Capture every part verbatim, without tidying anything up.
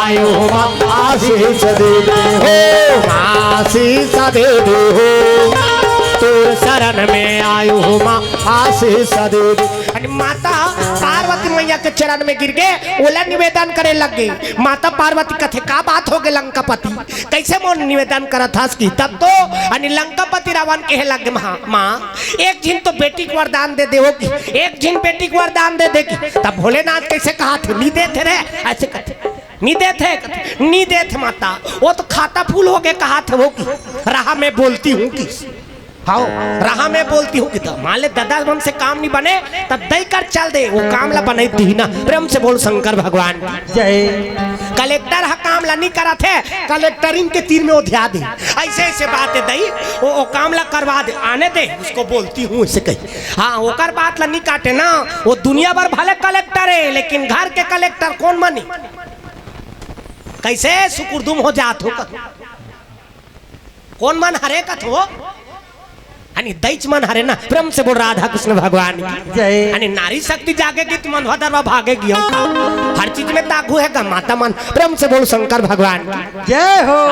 आयो हो माँ, आशीष दे दे हो, आशीष दे दे हो, तोर शरण में आयो हो माँ, आशीष दे दे। अरे माता पार्वती मैया के चरण में गिर गे, ओला निवेदन करे लग गे। माता पार्वती कथे, "का बात हो गे लंकापति, कइसे मोर निवेदन करत हस?" कि तब तो अने लंकापति रावण कहे लग गे, "माँ, माँ, एक झिन तो बेटी के वरदान दे दे हो कि, एक झिन बेटी के वरदान दे दे कि।" तब भोलेनाथ कइसे कहाथे, "नी देथे रे," अइसे कथे। "नी देथे, नी देथे माता, वो तो खाता फूल हो गे," कहाथे वो कि, "रहा मैं बोलती हूँ कि, हाँ, रहा मैं बोलती हूँ कि।" तो मान ले ददा मन से काम नी बने, तब दई कर चल दे, वो काम ला बनाई दी ना। प्रेम से बोल शंकर भगवान की। जय। कलेक्टर ह काम ला नी करत हे, कलेक्टरिन के तीर में ओधिया दे। अइसे अइसे बात हे दई, वो, वो काम ला करवा दे, आने दे, उसको बोलती हूँ, अइसे कही। हाँ, ओकर बात ला नी काटे ना, वो दुनिया भर भले कलेक्टर हे, लेकिन घर के कलेक्टर कोन मानी? कइसे सुकुरदुम हो जात हो? कोन मन हरे कथो? अने दईच मन हरे ना, प्रेम से बोल राधा कृष्ण भगवान की। जय। अने नारी शक्ति जागेगी तो मन भदरवा भागेगी। हम हर चीज में तागू हे गा माता मन, प्रेम से बोल शंकर भगवान की। जय हो।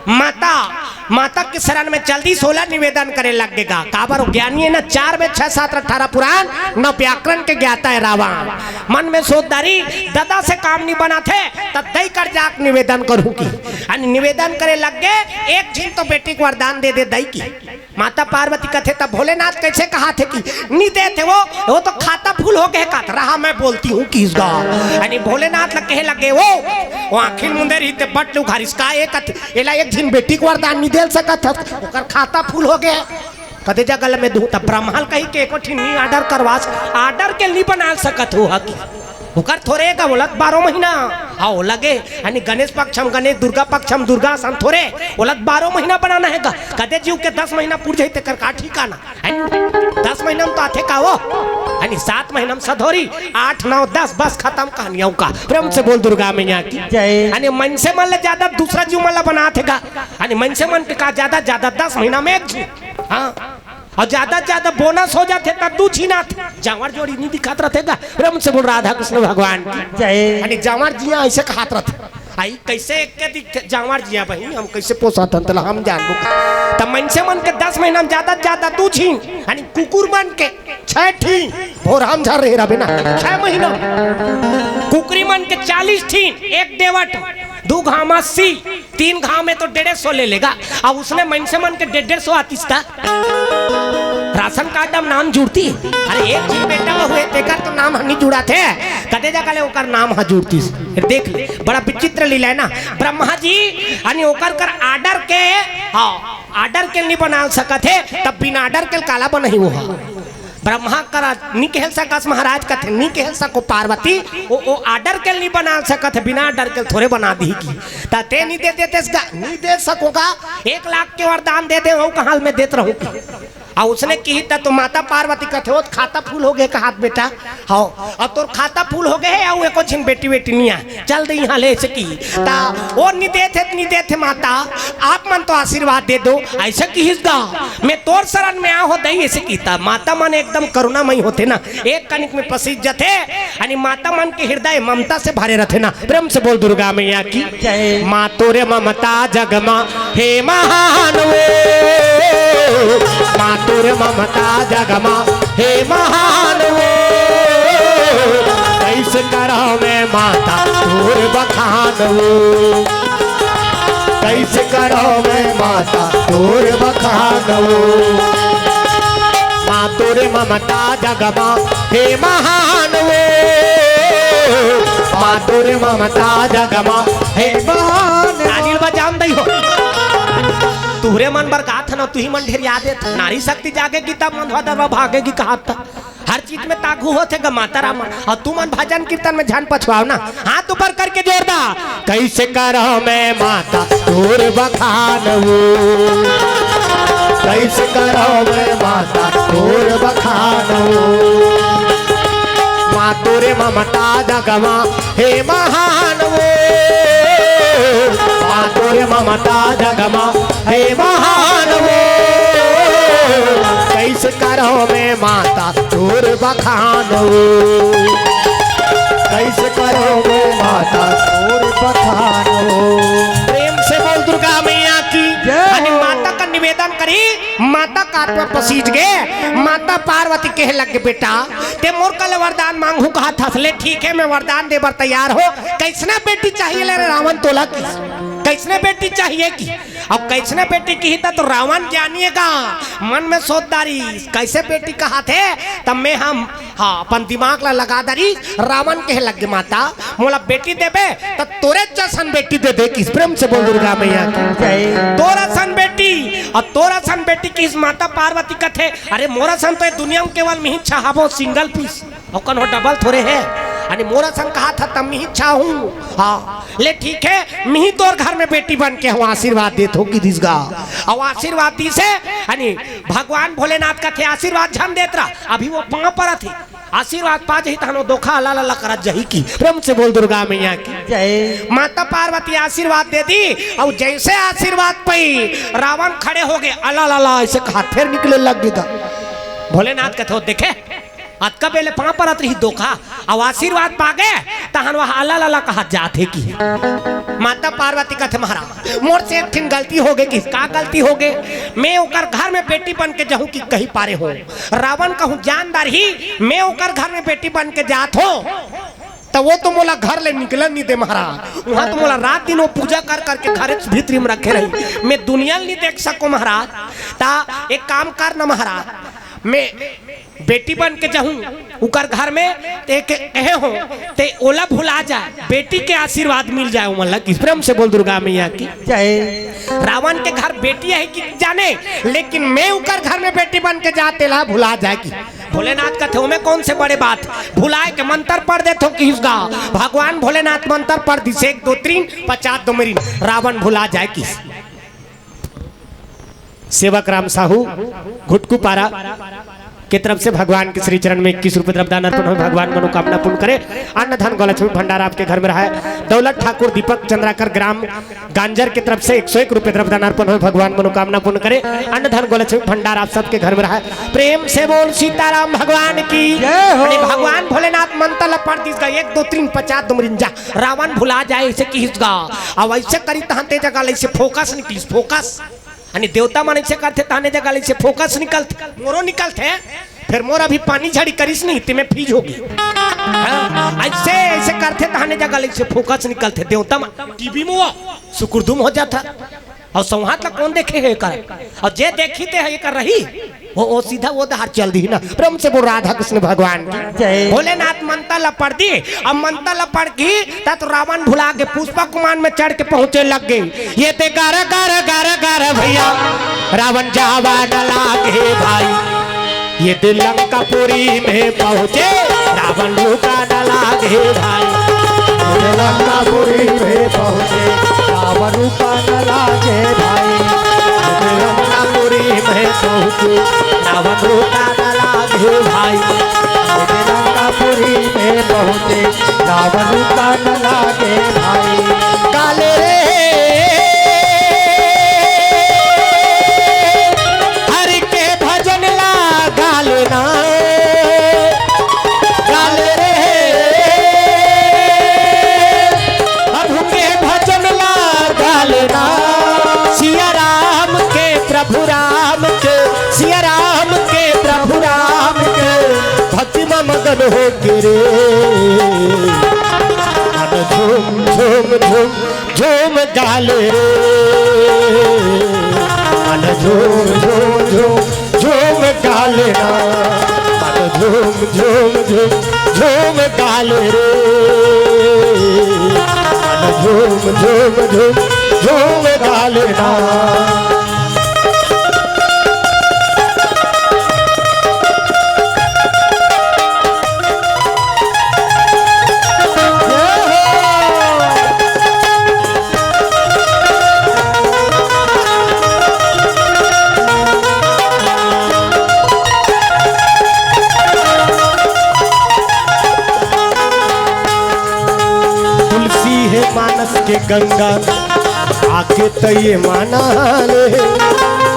माता, माता के शरण में जल्दी से ओला निवेदन करे लग गे गा। काबर वो ज्ञानी हे ना, चार वेद, छह शास्त्र, अठारह पुराण, नौ व्याकरण के ज्ञाता हे रावण। मन में सोच डारी, ददा से काम नी बनाथे, त दई कर जाके निवेदन करहूँ कि। अने निवेदन करे लग गे, "एक झिन तो बेटी के वरदान दे दे दई कि।" माता पार्वती कथे, तब भोलेनाथ कइसे कहाथे कि, "नी देथे वो, वो तो खाता फूल हो गे," कथे, "रहा मैं बोलती हूँ कि।" अने भोलेनाथ ला कहे लग गे, "वो, वो आँखी ल मुंदे रहिथे बट ले उघारिस का, एक कथे, एला एक झिन बेटी के वरदान नी दे सकत हस, ओकर खाता फूल हो गे।" कथे, "जगल में दूँ।" तब ब्रह्मा ल कही के एको ठिन नी order करवास, order के नी बना सकत हो ह कि। ओकर थोरे गा, ओला त बारह महीना। हाँ, ओला गे, यानी गणेश पक्ष म गणेश, दुर्गा पक्ष म दुर्गा, असन थोरे, ओला त बारह महीना बनाना हे गा। कदे जीव के दस महीना पुर जाही, तेकर का ठिकाना? हैं? दस महीना म तो आथे का वो? यानी सात महीना म सधौरी, आठ, नौ, दस, बस खतम कहानियाँ का। प्रेम से बोल दुर्गा मैया की। जय। यानी मनसे मन ले ज्यादा दूसरा जीव मन ला बनाथे गा। यानी मनसे मन के का ज्यादा, ज्यादा दस महीना म एक झिन। हाँ। अउ ज्यादा से ज्यादा bonus हो जाथे त दू झिन आथे। जांवर जोड़ी नी दिखात रथे गा। प्रेम से बोल राधा कृष्ण भगवान की। जय। यानी जांवर जिया अइसे कहात रथे। अई कइसे एक के दिखथे जांवर जिया बहिनी, हम कइसे पोसत हन तेला हम जानबो। त मनसे मन के दस महीना म ज्यादा से ज्यादा दू झिन, यानी कुकुर मन के छह ठी, भोरहा म झर रहे रबे ना, छह महीना। कुकरी मन के चालीस ठी, एक देवट, दू घाव म अस्सी, तीन घाव में तो डेढ़े सौ ले लेगा। अब उसने मनसे मन के डेढ़ डेढ़ सौ आतिस ता। राशन कार्ड म नाम जुड़ती। अरे एक झिन बेटा हुए, तेकर तो नाम ह नी जुड़ाथे। कदे जगह ले ओकर नाम ह जुड़तिस। देख ले, बड़ा विचित्र लीला हे ना। ब्रह्मा जी, यानी ओकर कर order के, हाँ, order के नी बना सकत हे, तब बिना order के काला बनही वो ह। ब्रह्मा करा नी कहल सकस महाराज, कथे नी कहल सको पार्वती, ओ, ओ order के नी बना सकत हे, बिना order के थोरे बना दिही कि। त ते नी दे देतेस गा, नी दे सको गा, एक लाख के वरदान दे दे, ओ कहाँ मैं देत रहूं कि। अउ उसने किही त तो माता पार्वती कथे, ओ खाता फूल हो गे कहात बेटा, हव, अउ तोर खाता फूल हो गे हे, अउ एको झिन बेटी वेटी नी आय। चल दे इहाँ ले, अइसे किही। त ओ नी देथे, नी देथे माता, आप मन तो आशीर्वाद दे दो, अइसे किहिस गा। मैं तोर शरण में आहों दई, अइसे किही। त माता मन एकदम करुणामयी होथे ना, एक कनिक में पसीज जथे, यानी माता मन के हृदय ममता से भरे रथे ना। प्रेम से बोल दुर्गा मैया की। जय। माँ तोरे ममता जग मा हे महान वो, माँ तोरे ममता जग मा हे महान वो, कइसे करव मैं माता तोर बखान वो, कइसे करव मैं माता तोर बखान वो। माँ तोरे ममता जग मा हे महान वो, माँ तोरे ममता जग मा हे महान। ताली ल बजान दई हो। तुहरे मन बर गात हन, तुही मन ढेरिया देत। नारी शक्ति जागेगी तब मन भदरवा भागेगी कहात। हर चीज में तागू होथे गा माता राम। अउ तुमन भजन कीर्तन में झन पछुआव ना। हाथ ऊपर करके जोरदार। कइसे करव मैं माता तोर बखान वो, कइसे करव मैं माता तोर बखान वो। माँ तोरे ममता जग मा हे महान वो, माँ तोरे ममता जग मा हे महान वो। कइसे करव मैं माता तोर बखान वो, कइसे करव मैं माता तोर बखान। निवेदन करी, माता कात में पसीज गे। माता पार्वती कहे लग गे, "बेटा, ते मोर कले वरदान मांगहूं कहत हस, ले ठीक हे, मैं वरदान दे बर तैयार हों। कइसना बेटी चाहिए ले रे रावण तोला?" किहिस, "कइसने बेटी चाहिए?" किहिस। अब कइसने बेटी किहिस त तो रावण जानिएगा, मन में सोच डारिस, कइसे बेटी कहत हे, तब मैं हम हाँ, अपन दिमाग ला लगा डारिस। रावण कहे लग गे, "माता, मोला बेटी देबे, त तोरे जसन बेटी दे दे।" किहिस, प्रेम से बोल दुर्गा मैया की। जय। तोर असन बेटी, अउ तोर असन बेटी किहिस। माता पार्वती कथे, "अरे, मोर असन तो ये दुनिया में केवल मिही छाहबो, single piece, अउ कोनो double थोरे हे। अने मोर असन कहत हस त मिही छाहूं।" हाँ, ले ठीक हे, मिही तोर घर में बेटी बन के हूं, आशीर्वाद देत हों किहिस गा। अउ आशीर्वाद दिस हे, अने भगवान भोलेनाथ कथे, "आशीर्वाद झन देत रह, अभी वो पांव परत हे।" आशीर्वाद पा जाही तहन वो दोखा अला लला करत जाही। किहिस, प्रेम से बोल दुर्गा मैया की। जय। माता पार्वती आशीर्वाद दे दिस, अउ जइसे आशीर्वाद पाइस, रावण खड़े हो गे, "अला लला" अइसे कहत फेर निकले लग गे गा। भोलेनाथ कथे, "वो देखे, अतका बेले पांव परत रहिस दोखा, अउ आशीर्वाद पा गे, तहन वो अला लला कहत जात हे।" किहिस, माता पार्वती कथे, "महाराज, मोर से एक ठिन गलती हो गे।" किहिस, "का गलती हो गे?" "मैं ओकर घर में बेटी बन के जाहूं कहि पारे हों, रावण कहूं जान डारही, मैं ओकर घर में बेटी बन के जात हों, त वो तो मोला घर ले निकलन नइ दे महाराज। उहां तो मोला रात दिन वो पूजा कर करके घर के भीतरी में रखे रही, मैं दुनिया ल नइ देख सकों महाराज। त एक काम कर ना महाराज, मैं बेटी बन के जाहूं ओकर घर में, ते के कहे हों, ते ओला भुला जाए, बेटी के आशीर्वाद मिल जाए ओमन ला।" किहिस, प्रेम से बोल दुर्गा मैया की। जय। रावण के घर बेटी हे कि जाने, लेकिन मैं ओकर घर में बेटी बन के जाहूं, तेला भुला जाए। किहिस, भोलेनाथ कथे, "ओमे कौन से बड़े बात, भुलाए के मंतर पढ़ देथों।" किहिस गा। भगवान भोलेनाथ मंतर पढ़ दिस, एक दो तीन, पचास दो मेरी, रावण भुला जाए। किहिस, सेवक राम साहू घुटकू पारा के तरफ से भगवान के श्री चरण में इक्कीस रुपये द्रव्यदान अर्पण होय। भगवान मनोकामना पूर्ण करे। अन्न धन गौलक्ष्मी भंडार आपके घर में रहे। दौलत ठाकुर दीपक चंद्राकर ग्राम गांजर के तरफ से एक सौ एक रुपये द्रव्यदान अर्पण होय। भगवान मनोकामना पूर्ण करे। अन्न धन गौलक्ष्मी भंडार आप सबके घर में रहे। प्रेम से बोल सीताराम भगवान की। जय हो। अरे भगवान भोलेनाथ मंतर ला पढ़ दिस गा, एक दो तीन पचास दो मरिन जा, रावण भुला जाए, अइसे किहिस गा। अउ अइसे करिस तहन ते जगह ले अइसे फोकस निकलिस, फोकस। यानी देवता मन अइसे करथे, तहने जगह ले अइसे फोकस निकलथे। मोरो निकलथे, फेर मोर अभी पानी झड़ी करिस नहीं, ते में फीज होगे। हाँ, अइसे, अइसे करथे, तहने जगह ले अइसे फोकस निकलथे। देवता मन टीवी में वो सुकुरदुम हो जाथा। अउ सौंहात ला कोन देखे हे एकर? अउ जे देखही ते ह एकर रही, वो, वो सीधा वो डहर चल दिही ना। प्रेम से बोल राधा कृष्ण भगवान की। जय। भोलेनाथ मंतर ला पढ़ दिस, अब मंतर ला पढ़ के त तो रावण भुला के पुष्पक विमान में चढ़ के पहुंचे लग गे। ये दे गारा गारा गारा गारा भैया, रावण जावा न लागे भाई। ये दे लंकापुरी में पहुंचे, रावण रुका न लागे भाई। ये लंकापुरी में पहुंचे, रावण रुका न लागे भाई। ये लंकापुरी में पहुंचे, रावण रुका न लागे भाई। ये लंकापुरी में पहुंचे, रावण रुका न लागे भाई। काले रे, हरि के भजन ला गा लेना, गा ले रे। प्रभु के भजन ला गा लेना। सिया राम के, प्रभु राम के, सिया राम के, प्रभु राम के, भक्ति में मगन होके रे। मन झूम झूम झूम झूम गा ले रे, मन झूम झूम झूम झूम गा लेना, मन झूम झूम झूम झूम गा ले रे, मन झूम झूम झूम झूम गा लेना। तुलसी हे मानस के गंगा, आके त ये माना ले,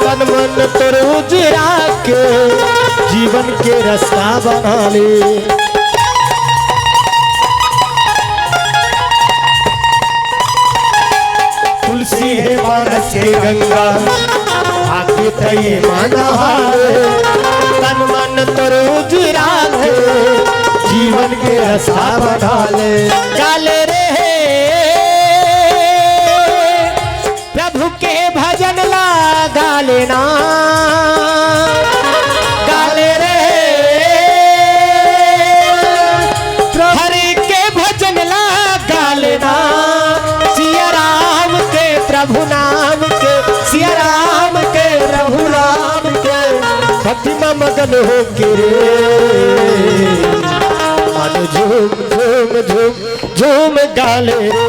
तन मन तोर उजरा के, जीवन के रास्ता बना ले। तुलसी हे मानस के गंगा, आके तई मन हाले, तन मन तोर उजराले, जीवन के रसा बना ले। गाले रे प्रभु के भजन ला गाले ना, गाले रे हरि के भजन ला गाले ना, सिया राम के प्रभु नाम के, सिया राम के प्रभु नाम के, भक्ति में मगन हो के रे, मन झूम झूम झूम झूम गाले रे,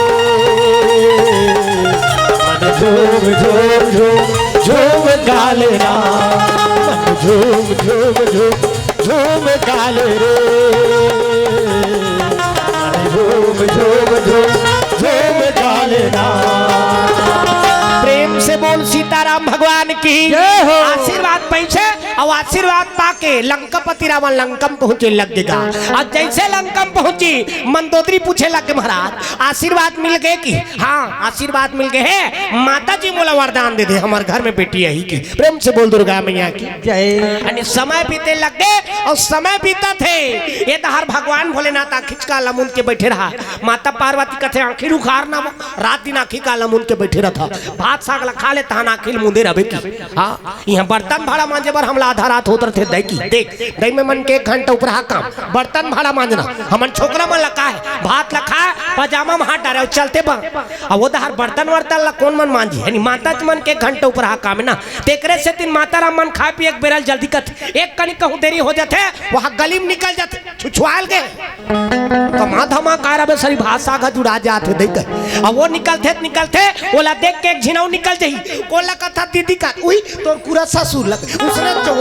मन झूम झूम झूम झूम गाले ना, मन झूम झूम झूम झूम गाले रे, मन झूम झूम झूम झूम गाले ना। प्रेम से बोल सीताराम भगवान की जय हो। आशीर्वाद पैसे और आशीर्वाद पाके लंकापति रावण लंकम पहुंचे लग गा। और जैसे लंकम पहुंची, मंदोदरी पूछे लग गे, महाराज, आशीर्वाद मिल गे कि? हाँ, आशीर्वाद मिल गे हे, माता जी मोला वरदान दे दे, हमर घर में बेटी आही कि। प्रेम से बोल दुर्गा मैया की जय। यानी समय बीते लग गे और समय बीतत हे, ये डहर भगवान भोलेनाथ आँखी काला मूंद के बैठे रहा। माता पार्वती कथे आँखी उघार ना, रात दिन आँखी काला मूंद के बैठे रहत। भात साग ला खा ले, तहन आँखी ल मूंदे रहबे कि। हाँ, इहाँ बर्तन भाड़ा मांजे बर हमला आधा रात होत रथे, दई कि देख, दई में मन के एक घंटा उपराहा काम, बर्तन भाड़ा मांजना, हमन छोकरा मन ला का हे, भात ला खा, पजामा में हाथ डारे अउ चलते बा। अब वो डहर बर्तन वर्तन ला कोन मन मांजी, यानी माता जी मन के एक घंटा उपराहा काम हे ना, तेकरे सेतिन माता राम मन खाए पिए के बेरा ल जल्दी कथे, एक कनी कहूँ देरी हो जाथे, वहाँ गली में निकल जाथे। छुछुआल गे। कमा धमा कार अबे सरी भात साग ह जुड़ा जात हे, देख। अब वो निकलथे त निकलथे, ओला देख के एक झिन अउ निकल जही। कोन ला कथा दीदी का, उही तोर पूरा ससुर लग। उसने जो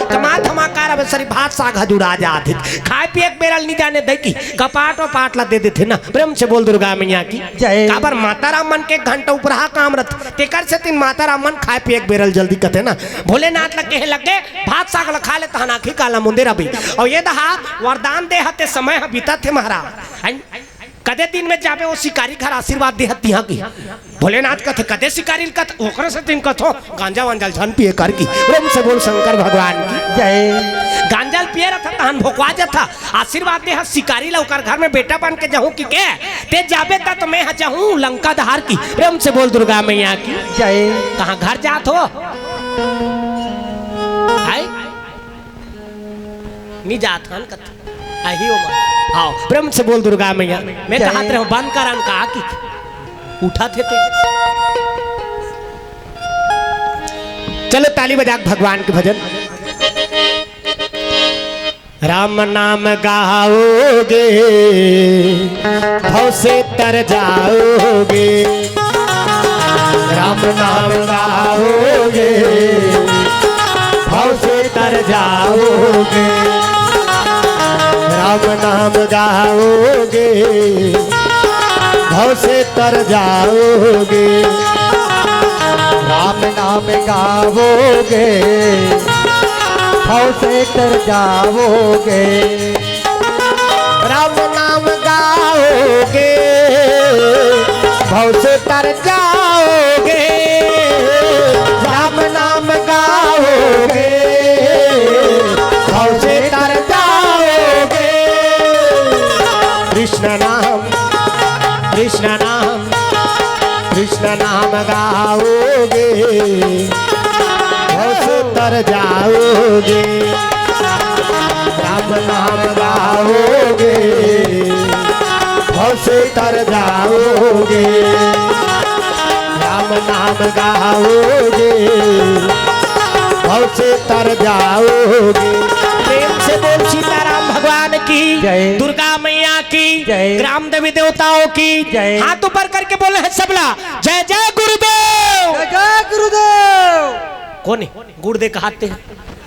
कमा धमा कार अबे सरी भात साग ह जुड़ा जात हे। खाए पिए के बेरा ल नी जाने दई कि कपाट वपाट ला दे देथे ना। प्रेम से बोल दुर्गा मैया की जय। काबर माता राम मन के एक घंटा उपराहा काम रथे। तेकर सेतिन माता राम मन खाए पिए के बेरा ल जल्दी कथे ना। भोलेनाथ ला कहे लग गे, भात साग ला खा ले, तहन आँखी काला मूंदे रहबे। अउ ये डहर वरदान दे हते, समय ह बीतत हे महाराज। हैं? कदे दिन में जाबे वो शिकारी घर आशीर्वाद दे हत तिहाँ कि। भोलेनाथ कथे, कदे शिकारी ल कथ, ओकरे सेतिन कथो, गांजा वांजा ल झन पिए कर कि। प्रेम से बोल शंकर भगवान की जय। गांजा ल पिए रहत, तहन भोकवा जात। आशीर्वाद दे हत शिकारी ला, ओकर घर में बेटा बन के जाहूं कि के, ते जाबे त, त मैं ह जाहूं लंका डहर कि। प्रेम से बोल दुर्गा मैया की जय। कहाँ घर जात हो? हाय? नी जात हन कत। आही ओ मन। हाँ, प्रेम से बोल दुर्गा मैया। मैं जय। कहात रहे हूँ, बंद करन का कि उठत हे ते। चलो ताली बजा के भगवान के भजन। राम नाम गाओगे, भव से तर जाओगे। राम नाम गाओगे, भव से तर जाओगे। राम नाम गाओगे, भव से तर जाओगे। राम नाम गाओगे, भव से तर जाओगे। राम नाम गाओगे, भव से तर जाओगे। राम नाम गाओगे, भव से तर जाओगे। कृष्ण नाम, कृष्ण नाम, कृष्ण नाम गाओगे, भव से तर जाओगे। राम नाम गाओगे, भव से तर जाओगे। राम नाम गाओगे, भव से तर जाओगे। प्रेम से बोल सीताराम भगवान की, जय। दुर्गा मैया की, जय। ग्राम देवी देवताओं की, जय। हाथ ऊपर करके बोले हैं सबला, जय जय गुरुदेव। जय जय गुरुदेव। कोन हे? गुरुदेव कहाते हैं।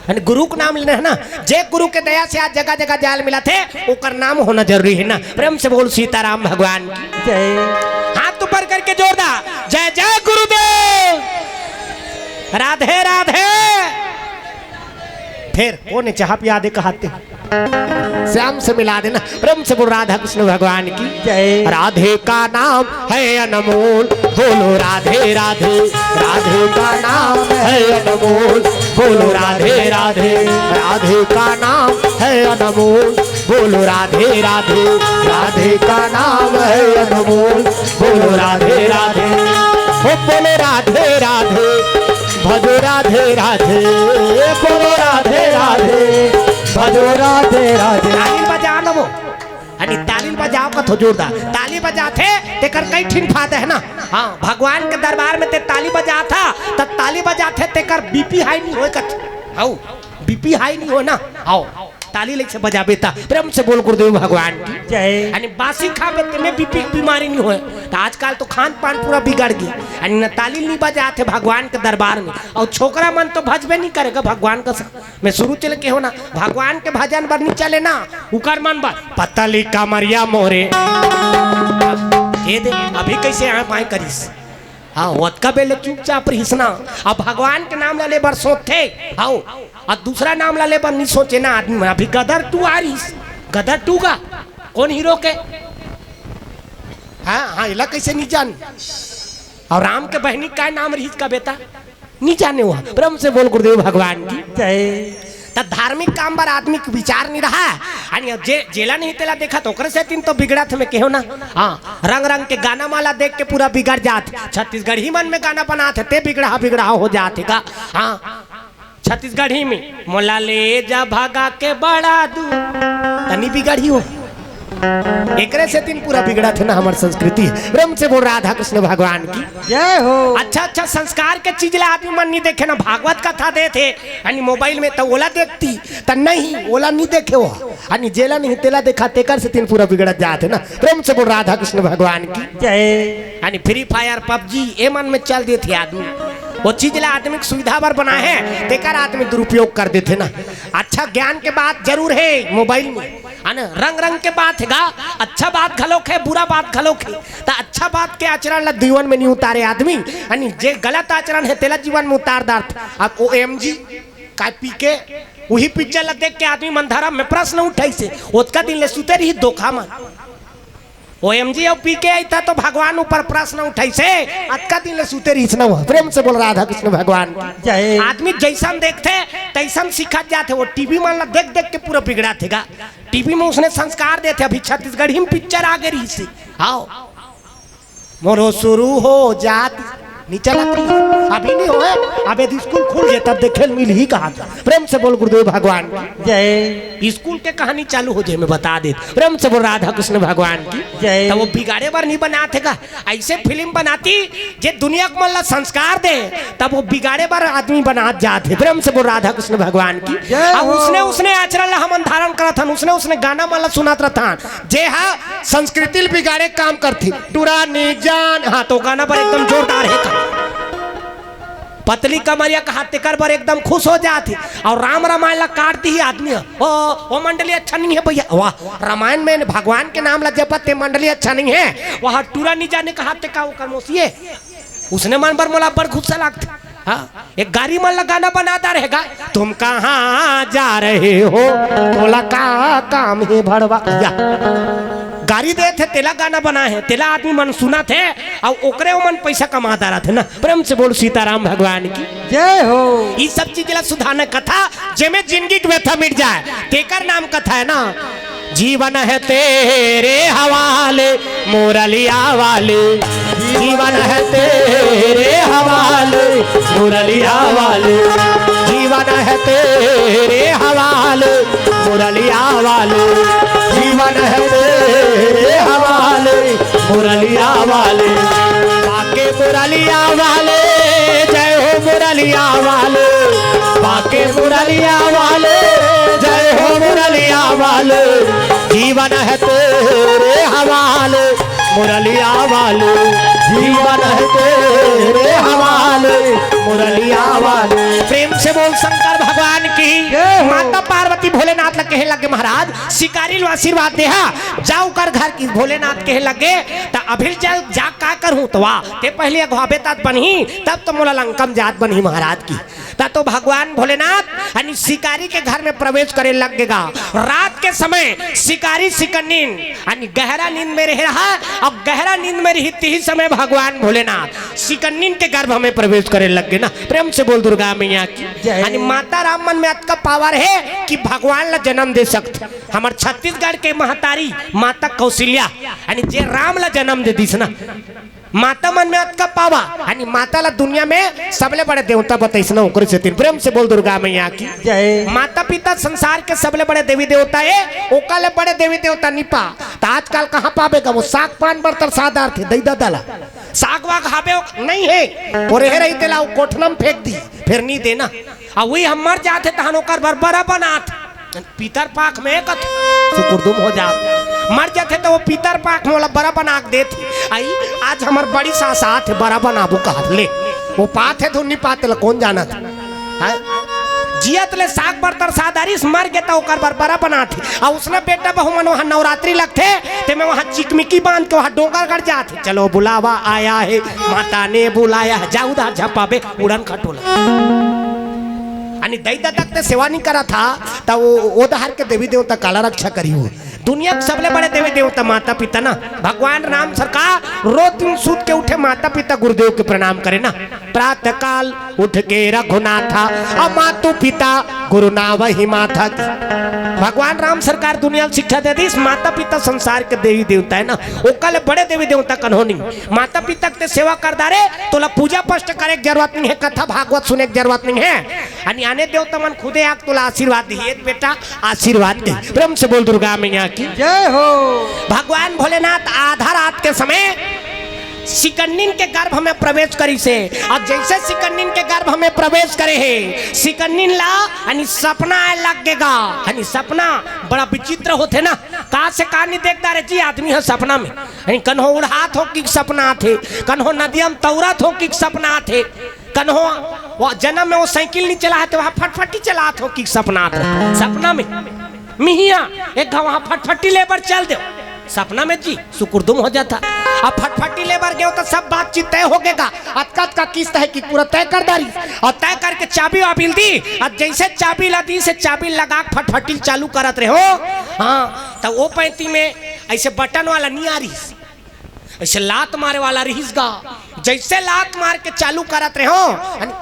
यानी गुरु के नाम लेना हे ना, जे गुरु के दया से आज जगह जगह जाल मिलत हे, ओकर नाम होना जरूरी हे ना। प्रेम से बोल सीताराम भगवान की। जय। हाथ ऊपर करके जोरदार, जय जय गुरुदेव। राधे राधे। फेर कोन हे चाहा पिया दे कहाते? श्याम से मिला देना। प्रेम से बोल राधा कृष्ण भगवान की जय। राधे का नाम है अनमोल, बोलो राधे राधे। राधे का नाम है अनमोल, बोलो राधे राधे। राधे का नाम है अनमोल, बोलो राधे राधे। राधे का नाम है अनमोल, बोलो राधे राधे। ओ बोलो राधे राधे, भजो राधे राधे। बोलो राधे राधे, भजो राधे राधे। ताली बजा न वो। अरे ताली बजाव कथो जोरदार। ताली बजाथे तेकर कई ठिन फायदा हे ना। हाँ, भगवान के दरबार में ते ताली बजाथा, त ताली बजाथे तेकर बीपी हाई नहीं होय कथे। हौ, बीपी हाई नहीं होय ना। हौ, ताली ले से बजाबे त प्रेम से बोल गुरुदेव भगवान की जय। यानी बासी खाबे तेमे बीपी के बीमारी नहीं होय। त आजकल तो खान पान पूरा बिगड़ गया। यानी न ताली नहीं बजाथे भगवान के दरबार में, अउ छोकरा मन तो भजबे नहीं करेगा भगवान का। मैं शुरू चले के हो ना, भगवान के भजन बर नहीं चले ना, उकर मन बर पतली कमरिया मोरे। ये दे, अभी कैसे आए पाए करिस? हाँ, ओतका बेले चुपचाप रहिस ना। अब भगवान के नाम ला ले बर सोचथे, हाँ, अउ दूसरा नाम ला ले बर नहीं सोचे ना आदमी मन। अभी गदर टू आ रहिस, गदर टू का कौन हीरो के? हाँ, हाँ, इला कैसे नहीं जान? अउ राम के बहिनी का नाम रहिस का बेटा? नहीं जाने हुआ। प्रेम से बोल गुरुदेव भगवान की जय। त धार्मिक काम बर आदमी के विचार नहीं रहा। अरे जे, जेला नहीं तेला देखा त ओकरे सेती तो बिगड़ाथे मैं केहो ना। हाँ, रंग रंग के गाना माला देख के पूरा बिगड़ जात। छत्तीसगढ़ी मन में गाना बनाथे ते बिगड़ा बिगड़ा हो जाथे का। हाँ, छत्तीसगढ़ी में मोला ले जा भगा के बड़ा दूर, तनी बिगड़ी हो। एकरे सेती पूरा बिगड़ाथे ना हमर संस्कृति। प्रेम से बोल राधा कृष्ण भगवान की जय हो। अच्छा अच्छा संस्कार के चीज ला आदमी मन नहीं देखे ना, भागवत कथा देथे यानी मोबाइल में, त ओला देखती, त नहीं, ओला नहीं देखे हो। यानी जेला नहीं तेला देखा, तेकर सेती पूरा बिगड़त जाथे ना। प्रेम से बोल राधा कृष्ण भगवान की जय। यानी फ्री फायर, पबजी ए मन में चल देथे आदमी। वो चीज ला आदमी के सुविधा बर बनाए हे, तेकर आदमी दुरुपयोग कर देथे ना। अच्छा ज्ञान के बात जरूर हे मोबाइल में, है ना? रंग रंग के बात हे गा, अच्छा बात घलोक हे, बुरा बात घलोक हे। त अच्छा बात के आचरण ला जीवन में नहीं उतारे आदमी, यानी जे गलत आचरण हे तेला जीवन में उतार डारथे। अब ओ एम जी का पी के उही पिक्चर ला देख के आदमी मन धरम में प्रश्न उठाइसे, ओतका दिन ले सुते रही धोखा मन। ओ एम जी अउ पी के अइता तो भगवान ऊपर प्रश्न उठाइसे, अतका दिन ले सुते रहिस न हुआ। प्रेम से बोल राधा कृष्ण भगवान की जय। आदमी जैसन देखथे तैसन सिखत जाथे। वो टीवी मन ला देख देख के पूरा बिगड़ाथे गा। टीवी में उसने संस्कार देथे। अभी छत्तीसगढ़ी में पिक्चर आ गई रहिस हे। आओ, मोरो शुरू हो जात, नहीं चलत रहिस। अभी नहीं होय, अब यदि स्कूल खुल जाए तब देखे ल मिलही कहा। प्रेम से बोल गुरुदेव भगवान की जय। स्कूल के कहानी चालू हो जाए, मैं बता देत। प्रेम से बोल राधा कृष्ण भगवान की जय। तब वो बिगाड़े बर नहीं बनाथे का, ऐसे फिल्म बनाती जे दुनिया के मन ला संस्कार दे, तब वो बिगाड़े बर आदमी बनात जात हे। प्रेम से बोल राधा कृष्ण भगवान की जय अब हो। उसने, उसने आचरण ला हमन धारण करत हन, उसने, उसने गाना मन ला सुनात रहत हन, जे हा संस्कृति ल बिगाड़े काम करथे। टूरा नी जान, हाँ, तो गाना बर एकदम जोरदार हे का। पतली कमरिया कहा तेकर बर एकदम खुश हो जात हे। अउ राम रामायण ला काट दिही आदमी ह। ओ, ओ मंडली अच्छा नहीं हे भैया। वाह, रामायण में भगवान के नाम ला जपत ते मंडली अच्छा नहीं हे। वहाँ टूरा नी जाने कहा ते का ओकर मौसी हे। उसने मन बर मोला बड़ गुस्सा लागथे। हाँ, एक गाड़ी मन ला गाना बना डारे हे गा, तुम कहाँ जा रहे हो, तोला का काम हे भड़वा। या। गाड़ी देथे तेला गाना बनाए हे, तेला आदमी मन सुनथे, अउ ओकरे ओमन पैसा कमा डारथे ना। प्रेम से बोल सीताराम भगवान की जय हो। ई सब चीज ला सुधारना कथा, जेमे जिंदगी के व्यथा मिट जाए, तेकर नाम कथा हे ना। जीवन है तेरे हवाले मुरलिया वाले, जीवन है तेरे हवाले मुरलिया वाले, जीवन है तेरे हवाले मुरलिया वाले, जीवन है तेरे हवाले मुरलिया वाले। बाके मुरलिया वाले, जय हो मुरलिया वाले, बाके मुरलिया वाले, जय हो मुरलिया वाले। जीवन है तेरे हवाले मुरलिया वाले, जीवन है तेरे हवाले मुरलिया वाले। प्रेम से बोल शंकर भगवान की। जय हो। माता पार्वती भोलेनाथ ला कहे लगे, महाराज शिकारी लो आशीर्वाद देहा, जाओ कर घर की। भोलेनाथ कहे लगे, त अभी जा, जा का करहूँ? त वाह, ते पहले अगवाबे तात बनही, तब तो मोला लंका म जात बनही महाराज की। त तो भगवान भोलेनाथ यानी शिकारी के घर में प्रवेश करे लग गेगा। रात के समय शिकारी सिकन्निन यानी गहरा नींद में रहे रहा। अब गहरा नींद में रही, तिही समय भगवान भोलेनाथ सिकन्निन के गर्भ में प्रवेश करे लग गे ना। प्रेम से बोल दुर्गा मैया की। जय। यानी माता राम मन में अतका पावर हे कि भगवान ला जन्म दे सकथे। हमर छत्तीसगढ़ के महतारी माता कौशल्या यानी जे राम ला जन्म दे दिस ना, माता मन में अतका पावर, यानी माता ला दुनिया में सबले बड़े देवता बतइस ना, ओकरे सेती प्रेम से बोल दुर्गा मैया की। जय। माता पिता संसार के सबले बड़े देवी देवता हे, ओकर ले बड़े देवी देवता नी पा। त आजकल कहाँ पाबे गा, वो साग पान बर तरसा डारथे दई ददा ला। साग वाग हाबे ओ-, नहीं हे, वो रहे रही तेला वो कोठना में फेंक दी, फेर नी देना। अउ वही हम मर जाथे तहन ओकर बर बरा बनात। पितर पाख में कत सुकुरदुम हो जात। मर जाथे त वो पितर पाख में ओला बरा बना के देत ही। आई, आज हमर बड़ी सास आत हे, बरा बनाबू कहत ले। वो पात हे धुन नी पात ले, कोन जानत? हैं? जियत ले साग बर तरसा डारिस, मर गे त ओकर बर बरा बनात ही। अउ उसने बेटा बहू मन वहाँ नवरात्रि लगथे, ते में वहाँ चिकमिकी बांध के वहाँ डोंगरगढ़ जात ही। चलो बुलावा आया है, माता ने बुलाया है, जा उधार झपाबे उड़न खटोला। यानी दई ददा के सेवा नहीं करा था, त वो, वो डहर के देवी देवता काला रक्षा करी हो। दुनिया के सबले बड़े देवी देवता माता पिता ना। भगवान राम सरकार रोज दिन सूत के उठे, माता पिता गुरुदेव के प्रणाम करे ना। प्रातः काल उठ के रघुनाथा, अब मातु पिता गुरु नावहि माथा की। भगवान राम सरकार दुनिया ल शिक्षा दे दिस, माता पिता संसार के देवी देवता हे ना, ओकर ले बड़े देवी देवता कन्हो नहीं। माता पिता के सेवा कर डारे, तोला पूजा पाठ करे के जरूरत नहीं हे, कथा भागवत सुने के जरूरत नहीं हे। यानी आने देवता मन खुदे आके तोला आशीर्वाद दिही, "ए बेटा, आशीर्वाद दे।" प्रेम से बोल दुर्गा मैया की। जय हो। भगवान भोलेनाथ आधा रात के समय सिकन्निन के गर्भ में प्रवेश करिस हे। अब जैसे सिकन्निन के गर्भ में प्रवेश करे हे, सिकन्निन ला यानी सपना आए लग गेगा। यानी सपना बड़ा विचित्र होथे ना, का से का नहीं देख डारे जी आदमी ह सपना में। यानी कन्हो उड़ात हो कि सपना आथे, कन्हो नदिया में तौरत हो कि सपना आथे, कन्हो वो जन्म में वो साइकिल नहीं चलात हे, वहाँ फटफटी चलात हो कि सपना आथे। सपना में मिहिया एक घांव वहाँ फटफटी ले बर चल देव। सपना में जी सुकुरदुम हो जाथा। अब फटफटी ले बर गेव त सब बातचीत तय हो गेगा। अतका अतका किस्त हे कि पूरा तय कर डारिस। अउ तय करके चाबी वाबी ल दिस। अब जैसे चाबी ला दिस हे, चाबी लगा के फटफटी ल चालू करत रहे हो, हाँ, त वो पैंती में ऐसे बटन वाला नहीं आ रहिस, ऐसे लात मारे वाला रहिस गा। जैसे लात मार के चालू करत रहे हो, यानी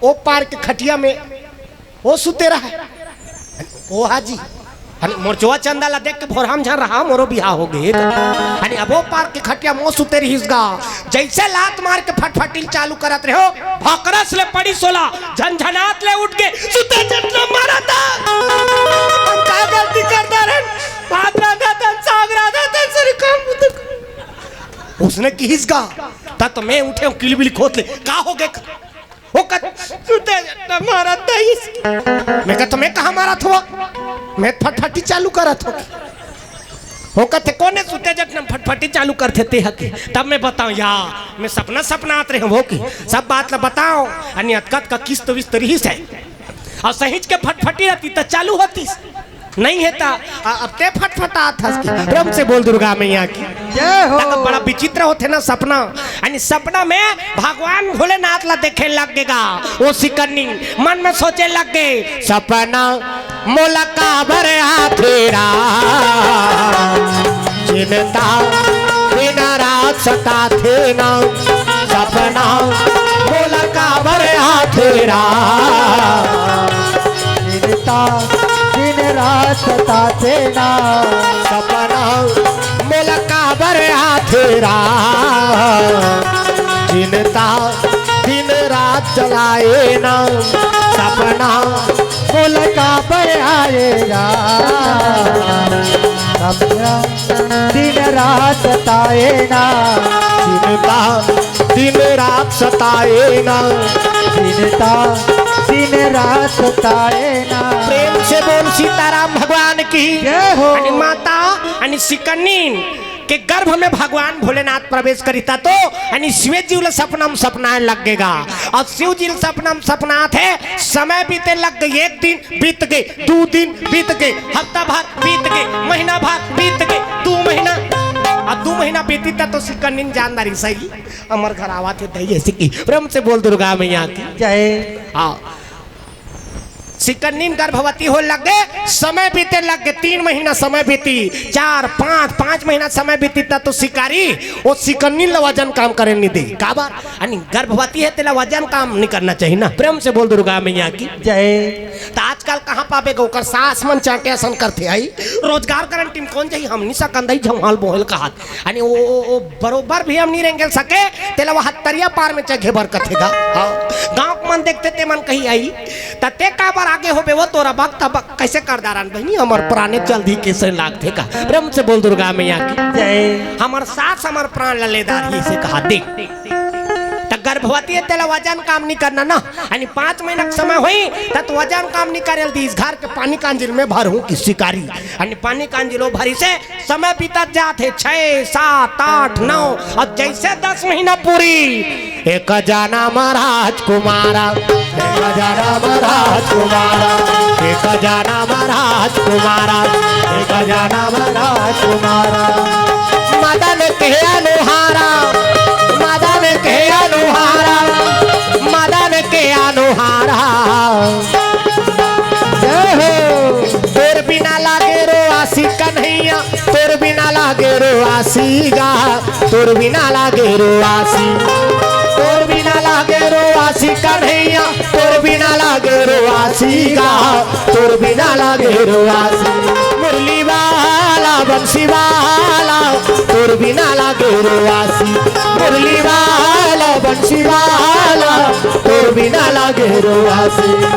ओ पार के खटिया में ओ सुते रहा। ओ हाजी, यानी मोर चोवा चंदा ला देख के भोरहा म झन रहा, मोरो बिहाव हो गे। यानी अब ओ पार के खटिया में ओ सुते रहिस गा। जैसे लात मार के फटफटी ल चालू करत रहे हो, भकरस ले पड़िस ओला, झनझनात ले उठ के सुते जटना मारा था। हम का गलती कर डारेन? भात रांधा तन, साग रांधा तन, सरी काम बुता कर। उसने किहिस गा, त तो मैं उठे हूँ, किलबिल खोत ले, का हो गे? ओ कथे सुते जटना मारा था इस। मैं कहा, तो मैं कहाँ मारत हों? मैं फटफटी चालू करत हों। ओ कथे कोने सुते जटना फटफटी चालू करथे ते ह के? तब मैं बताओं या, मैं सपना सपनात रहे हों कि सब बात ला बताओं। यानी अतका अतका किस्त विस्त रहिस हे। अउ सहिंच के फटफटी रहती त चालू होतिस। नहीं हे त, आ, अब ते फटफटात हस कि। प्रेम से बोल दुर्गा मैया की। जय हो। त बड़ा विचित्र होथे ना सपना। यानी सपना में भगवान भोलेनाथ ला देखे लग गेगा। ओ सिकन्नी मन में सोचे लग गे, सपना मोला काबर आथे राम, चिंता दिन रात सताथे ना, सपना मोला काबर आथे राम, चिंता दिन रात सताथे ना, सपना मोला काबर आथे राम, चिंता दिन रात चलाए ना, सपना मोला काबर आए राम, सपना दिन रात सताए ना, चिंता दिन रात सताए ना, चिंता दिन रात सताए ना। प्रेम से बोल सीताराम भगवान की। जय हो। यानी माता यानी सिकन्नी के गर्भ में भगवान भोलेनाथ प्रवेश करिस त तो यानी शिव जी ल सपना में सपनाए लग गेगा। अउ शिव जी ल सपना में सपनाथे, समय बीते लग गे, एक दिन बीत गे, दू दिन बीत गे, हफ्ता भर बीत गे, महीना भर बीत गे, दू महीना। अब दू महीना बीतिस त तो सिकन्नी जान डारिस सही, हमर घर आवत हे दई ऐसे की। प्रेम से बोल दुर्गा मैया की। जय। हाँ। सिकन्नी गर्भवती होय लग गे, समय बीते लग गे, तीन महीना समय बीती, चार, पाँच, पाँच महीना समय बीती, त तो शिकारी ओ सिकन्नी ल वजन काम करे नइ दे। काबर? अनी गर्भवती हे, तेला वजन काम नइ करना चाहिए ना। प्रेम से बोल दुर्गा मैया की। जय। त आजकल कहाँ पाबे गा, ओकर सास मन चांटे असन करथे, आई रोजगार गारंटी म कोन जाही, हमनी सकंदई झम्हाल बोहल कहत। अनी ओ, ओ, ओ बरोबर भी हम नइ रेंगेल सके, तेला वह तरिया पार में चघे बर कथे गा। हाँ। गाँव के मन देखथे ते मन कही आई, त ते काबर आगे होबे वो तोरा बक तबक कैसे कर डारन बहिनी, हमर प्राणे चल दी कैसे लागथे का। प्रेम से बोल दुर्गा मैया की। जय। हमर सास हमर प्राण ल ले डारही से कहा दे। त गर्भवती हे, तेला वजन काम नइ करना ना। अनी पाँच महीना के समय होई, त तो वजन काम नइ करे ल दीस। घर के पानी कांजिल में भरहूँ कि शिकारी। अनी पानी कांजिलो भरी से समय बीतत जात हे, छः, सात, आठ, नौ, अउ जैसे दस महीना पूरी, एक जनम राजकुमारा, एक जनम राजकुमारा, एक जनम राजकुमारा, एक जनम राजकुमारा। मदन के अनुहारा, मदन के अनुहारा, मदन के अनुहारा। जय हो। तोर बिना लागे रोआसी कन्हैया, तोर बिना लागे रोआसी गा, तोर बिना लागे रोआसी, तोर बिना लागे रोआसी कन्हैया, तोर बिना लागे रोआसी गा, तोर बिना लागे रोआसी। मुरली वाला, बंसी वाला, तोर बिना लागे रोआसी। मुरली वाला, बंसी वाला, तोर बिना लागे रोआसी।